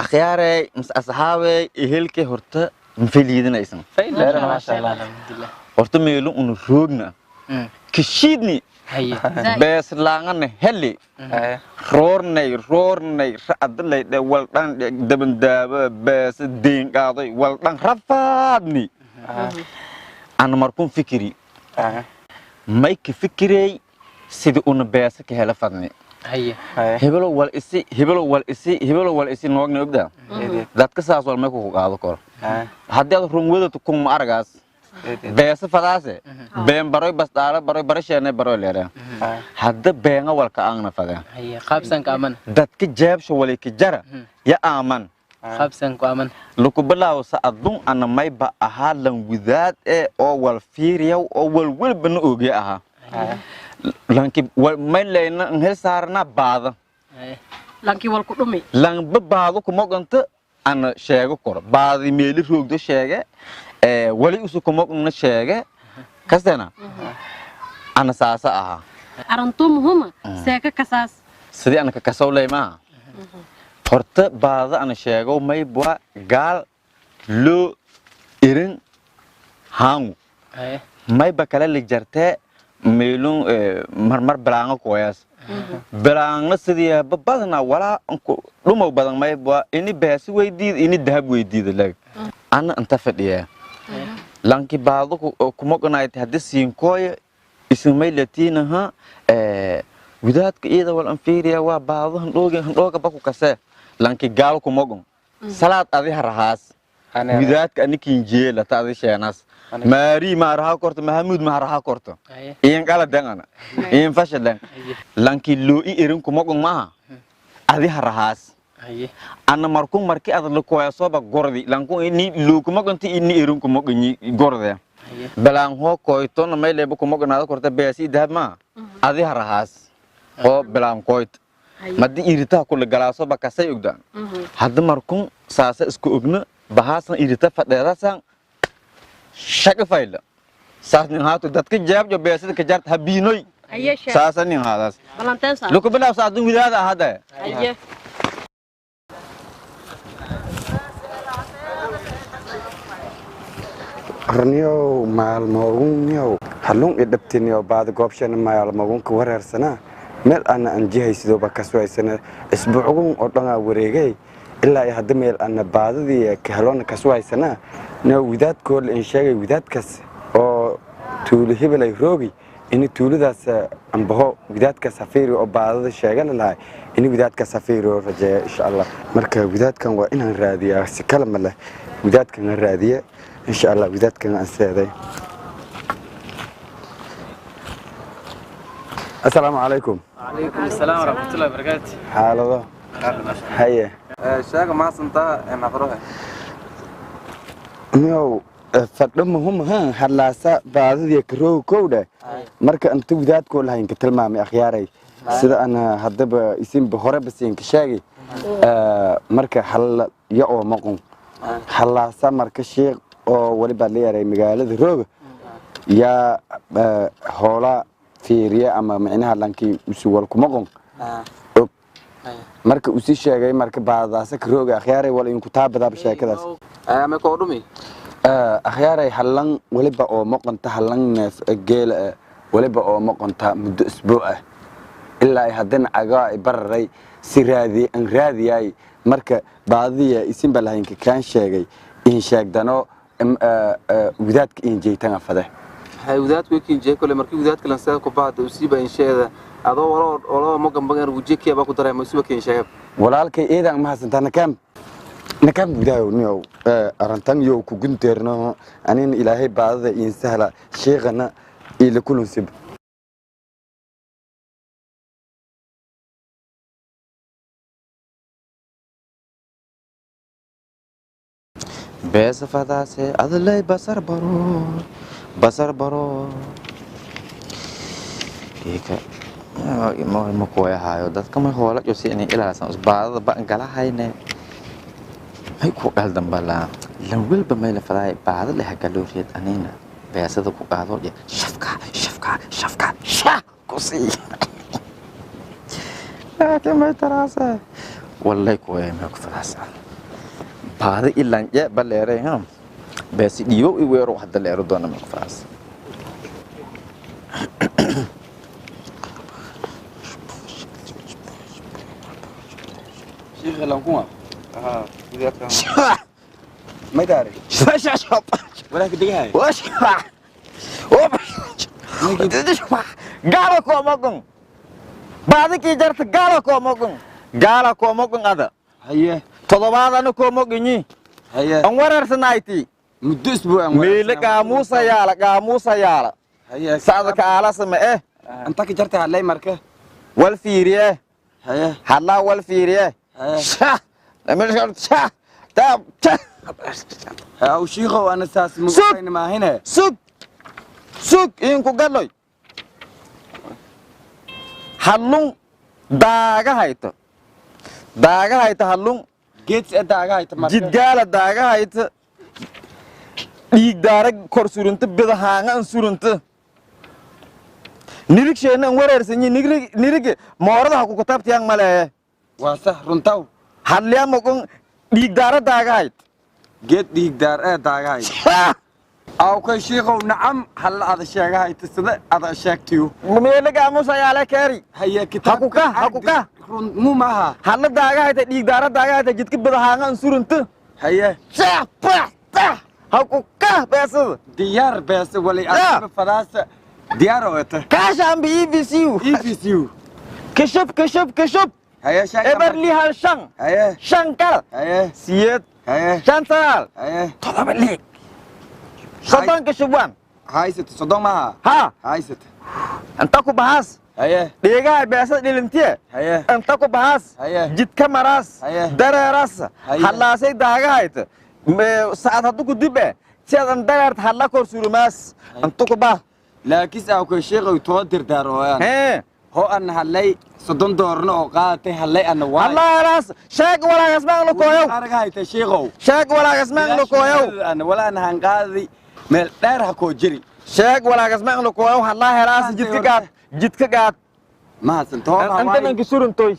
Akhyaaray mise asxaabay, ehelkay, horta mafeliidinaysan? Fayla, maasha Allah, alxamdulillah. Horta meelu unu roogna kashiidni beeslaangana heli roornay roornay ra'adlay dhe waldhan dabandaaba beesa deen qaaday waldhan rafaadni. Ana markun fikiri, may ka fikirey sidii una beesa ka hela fadni. Hebelo wal isi, hebelo wal isi, hebelo wal isi noogna ogda dadka saas wal may ku qaado kor. Haddii aad run wadato kun ma aragaas beesa fadaase been baroy basdaalo baroy barasheene baroy leere hadda beenga walka aangna fadee. Qaabsanka aman. Dadka jeebsha walika jara ya aaman. Qaabsanku aman. Laku bilaawo sa'adun ana mayba ahaa lan widaad ee oo wal fiiriyaw oo wal walbana oogya ahaa lanki may leyna nhel saarana baada. Lankii wal ku dhumi. Lanba baado kumoganta ana sheego koro baadi meeli roogdo sheege ee wali usu kumogna sheege kastena ana saasa ahaa. Arantuu muhuma seeka kasaas. Sidii ana ka kasowley maaha horta baada ana sheego maybwa gaal loo irin haangu mayba kale la jartee meelun marmar bilaanga kooyaas bilaangna sidii badana walaa dhumow badan maybwa ini beesi weydiid ini dahab weydiida lag ana inta fadhiyaa lanki baado kumoganayd haddii siinkooya isin may latiinaha widaadka iyada wal anfiiriya waa baado handhooga handhooga baku kasee lanki gaal kumogon salaad adi harahaas widaadka anikin jeela ta adi sheenaas maari maaraha korto mahamuud maaraha korto iin qala dangana iin fashadan lanki loo i irin kumogon maaha adi harahaas. Ana markun marki ad la koyasoba gordi lanku ini loo kumogonti ini irin kumogonyi gorde balaan hoo koytona may leba kumogonaada korta beesi dahab maa adi harahaas hoo balaan koyt madi iritaha kula galaasoba kasay ogdaan hadda markun saasa isku ogna bahaasan irita fadheedasan shaqa fayla saas nin haato dadka jaabjo beesida ka jarta habiinoy saasa nin haadaas luku bilaab saadun widaada ahada. Rniyow maalmooguniyow halluun i dhabtiniyo baada goobshana maalmoogunka wareersanaa meel ana aan jihaysidooba kaswaysana isbuucgun oo dhanaa wareegay ilaa iyo hadda meel ana baadadii ka helona kaswaysanaa no widaadkoola in sheegay widaadkaas oo tuulo hebelay roogi ini tuuladaas ambaho widaadkaas hafiiri oo baadada sheegana lahay ini widaadkaas hafiiri oo rajeeya insha Allah. Marka widaadkan waa inaan raadiyaa, si kale ma leh, widaadkan aan raadiye insha Allah, widaadkan aan seeday. Assalaamu calaykum. Calaykum asalaam waraxmatullahi wabarakaatu. Xaalado haye? Sheega maasantaa naqrohe. Miyow fadho muhum ha hadlaasa baadadii karooga kowdha marka inta widaadkoo lahayn ka tilmaamay akhyaaray sida ana haddaba isinba horeba siinka sheegay. Marka hal ya oo maqon hallaasa marka sheekh oo waliba la yaray magaalada rooga yaa hoola fiiriya ama micnaha lankii usuwal kumaqon og marka uu sii sheegay marka baadadaasa karooga akhyaaray wala inku taabadaaba sheekadaas. Ma koo dhumi? Akhyaaray hallan waliba oo maqonta hallan neef geela ah waliba oo maqonta muddo isbuuc ah ilaa ay haddana cagaa ay bararay si raadi aan raadiyay marka baadiya isinba lahaynka kaan sheegay in sheegdano widaadka in jeeytanga fade. Hay wadaadku kinjee kole markii wadaadka lan seeda ku baada usiiba insheeda adoo walo walo ma gambagan wujekiya ba ku dareemo usiiba kin sheegay. Walaalkay eedan ma hasantaa nakaam nakaam gudaayo niyow arrintan yow ku gunteerno anina ilaahay baadada iin sahla sheekhana ila kulunsib. Beesa fadaase adlay basar baro basar baro ika ma kuwayahayo dadka may hoola josi inay ilaalsan usbaadada ba galahayne may ku qaldan balaa lan walba may la fadaay baada leh galooriyad anina beesada ku qaado iyo shafka shafka shafka sha ku sii laakiin may taraase wallahi kuwaya may ku fadaasa. Baada ilan je baleeray ha beesi dhiibo i weero hadda leero doona maqfaas. Sheekh lankuma ma daari walaak digahay gaala koomogon baadi kii jarta gaala koomogon gaala koomogon ada haye todobaadana koomoginyi haye an wareersanayti muddo isbuuc aan meele qaamuusa yaala qaamuusa yaala haye sacda aalasama eh anta ka jarta hadlay marka wal fiiriye haye hadlaa wal fiiriye haye aw shiikhow ana saas mugayna maahine sug sug inku galoy hallun daaga hayto daaga hayto hallun geeds ee daaga hayto marka jidgaala daaga hayto dhiig daara kor surunta bidahaanga an surunta nirigsheenna an wareersanyi nirige moorada ha kukutabtiyang maleeye waa sax runtaw hadliyamogon dhiig daara daaga hayt geed dhiig daar ee daaga hayto aw kay shiikhow nacam halla ada sheega hayto sida ada sheegtiyo meele gaamusa yaale keeri haye kitaabka Hakuka, hakuka. run mu maaha hadla daaga hayta dhiig daara daaga hayta jidka bidahaanga an surunta haye hakuka beesada diyaar beesa walay Ya. adiga fadaasa diyaar oo eta kaashaanba EVCU EVCU kashub kashub kashub haye sheeg eberli hal shan haye shan kal haye siyeed haye shan sagaal haye todoba liig soddon kashubwan haysata soddon maaha ha haysata inta ku bahaas haye dheegaha beesada dhilintiye haye inta ku bahaas Haye. jidka maraas Haye. dareeras Haye. hadlaasay daaga hayta saacad haddu ku dib eh siadan dareert hadla kor surumaas inta ku bah laakiin aw kay sheekhow too dirdaarooyaan hee hoo an hadlay soddon doorna oo qaadatay hadlay ana waay hadlaalaas sheeg walaagas maan la kooyow araga hayta sheekhow sheeg walaagas maan la kooyow ana wala ana han qaadi meel dheer ha koo jiri sheeg walaagas maan la kooyow hadlaa helaas jidka gaad jidka gaad mahadsan too intan inka suruntoy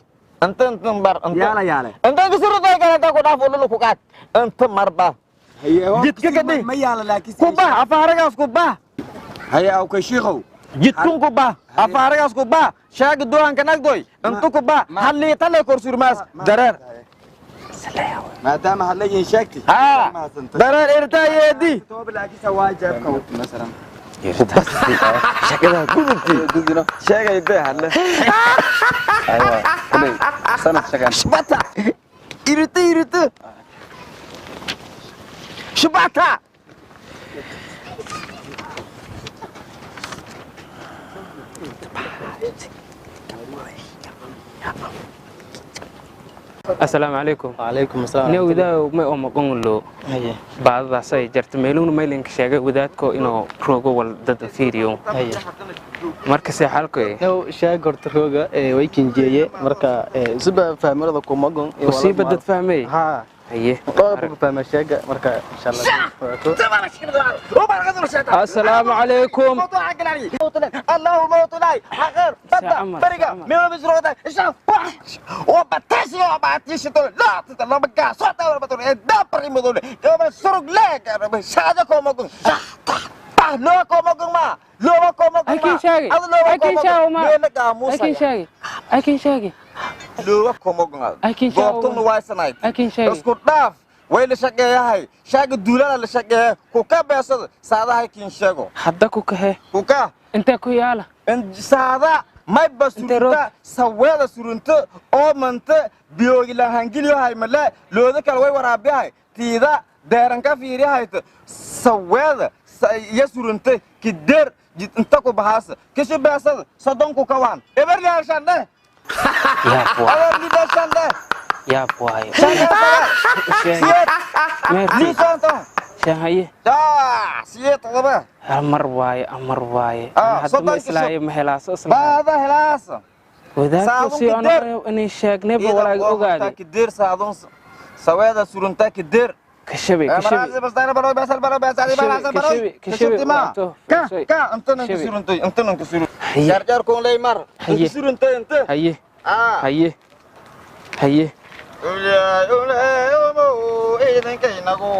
inta intan bar yaala yaale inta inka suruntoy kale inta ku dhaaf ululu ku qaad inta marba haye hoo Jidka ka dhig. ma yaala laakiin ku bah afaaragaas ku bah haye aw kay sheekhow jidkun ku bah afaaragaas ku bah sheega duhanka nagdoy inta ku bah halliita le kor surmaas dareer maadaama hadlay in sheegtay haa dareer irtaa yeedi tooba laakiin waa jeebka masalan shaqadaa gudubti gudino sheegay bee hadle aywa kulay sanad shaqan shubata irita irita shubata asalaamu calaykum وعليكم السلام nin wadaag may oo maqan lo haye baadadaas ay jarta meeluuna maylinka sheegay wadaadko inuu roogo wal dad fiiriyo haye marka see xalku now sheeg horta rooga ee way kinjeeye marka suba fahmirada ku magon usiiba dad fahmay ha haye dhowr ku fahma sheega marka insha Allah asalaamu calaykum الله موت لاي حقر بدا برقة ميرو بزروتا إشان وبتشي وبتشي لا تطلع بقى صوت ولا بتقول دبر يمدول كم سرق لك شادة كومكم لو كومكم ما لو كومكم Ay, sheegay. Ay, kin sheegay, ma. ma ay kin sheegay ay kin sheegay loo komogon Ay, kin sheegay, goobtuna waa sanayd ay kin sheegay isku dhaaf way la shaqeeyahay shaaga duulada la shaqeeya ku ka beesada saadahay kin sheego hadda ku kahe ku ka intee ku yaala in saada mayba Intee roog? surunta saweeda surunta oo manta biyoogilan hangiliyohay male looda kale way waraabiyahay tiida deeran ka fiiriyahayta saweeda iya surunta kideer jid inta ku bahaasa kishi beesada soddonku ka waan eberli halshandhe yaab waay eberli beeshandhe yaab waaye shan iyo sagaal sheegay siyeed meerti lii konton shan haye siyeed todoba hal mar waaye amar waaye Ah, hadda ma soddon islaayo ma helaaso islaayo baada helaasa wadaadku Saadun si kideer. anayo inay sheegnayba walaag ogaade kideer saadun saweeda surunta kideer kashabe kashabe Haye. Haye. haye haye haye Ciidankaynagu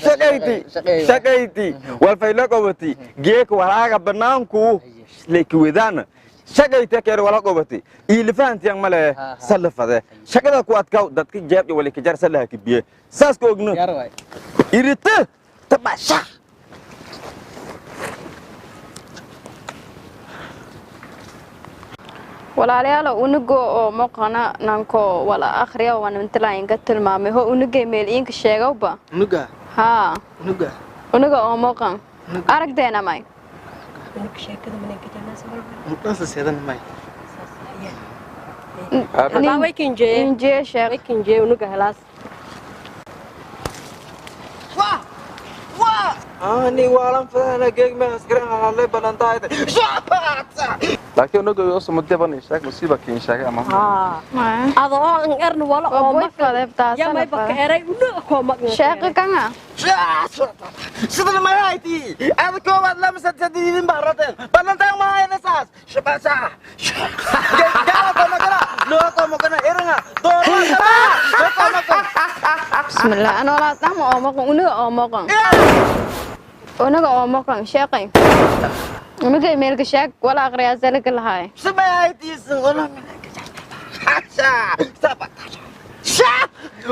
shaqayti shaqayti walfaylo qobati geeka walaaga banaanku lekiwedana shaqayti keer wala qobati iilifahantiyan male salafade shaqada ku adkaw dadka jeebja wali kajar salaha kibiye saas ku ogno irita tabasha Walaalayaal, unugo oo maqana nanko wala akhriya waan inta tilmaamay ho unugay meel iinka sheegawba. Unuga? Haa. Unuga? Unuga oo maqan aragdeena may. Mudhansa seedan may. Habaa way kinjeeye. Injee sheekh. Way kinjeeye unuga helaas. Ani waalan fadana geeg ma askaran halay banantaayda. Laakiin unuga oo sumudee ban sheeg musiiba kiin sheegay ama Haa. Ada oo an erna wala oo waa boy maqan. fadeebtaa. Ya may baka eray unuga koo maqan. Sheekha kanga. Sidana ma hayti ada koowaad lama sadsadidin barateen banantaan ma hayna saas shabasa gaala ko magala loo ko magana iranga dooro ko magan. Bismillah, ana walaa dhama oo maqan unuga oo maqan unuga oo maqan sheekhay unugay meelka sheeg wala akhriyaa salaga lahaay. Sima hayti wala hasha sabata sha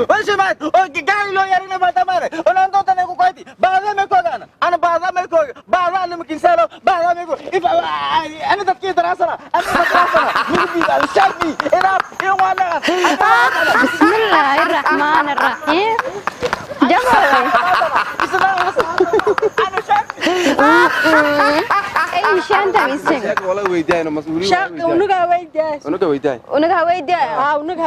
wala o gaali loo yarina bata mare ona ndonta ne ku koyti baada me kogana ana baada me kog baada ne kinsalo baada me ko if ana dadkii darasana ana darasana mugdi al shabi ila in wala. Bismillaahi raxmaani raxiim jabal ay shanta misin. Sheeg wala weydiayno mas'uuliyiin. Sheekh unuga weydiyaay. Unuga weydiay. Unuga weydiyaa. Haa, unuga.